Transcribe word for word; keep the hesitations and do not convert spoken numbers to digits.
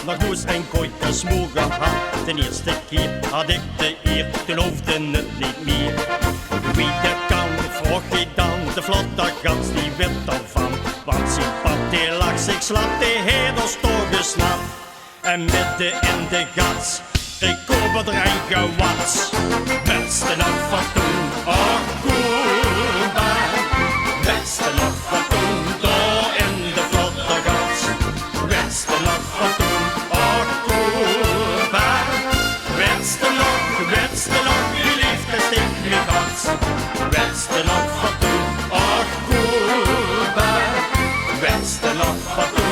Nog noe ins ein koeike smoeger had. De ierste kier had ik de ier, toen hoofde het neet mier. Wie det kan, vroog ik dan, de vlotte gans die wit d'rvan. Want zien pap, dae lag zich slat, dae haet os toch gesnap. En midde in de gans, dae koop d'r ein gewats. Wèts te nog van toen, och koepa? Wèts te nog van toen, dao in de vlotte gans? Wèts te nog van toen, och koepa? Wèts te nog, wèts te nog, wie leef det ik mich had? Wèts te nog van toen, och koepa? Wèts te nog van toen?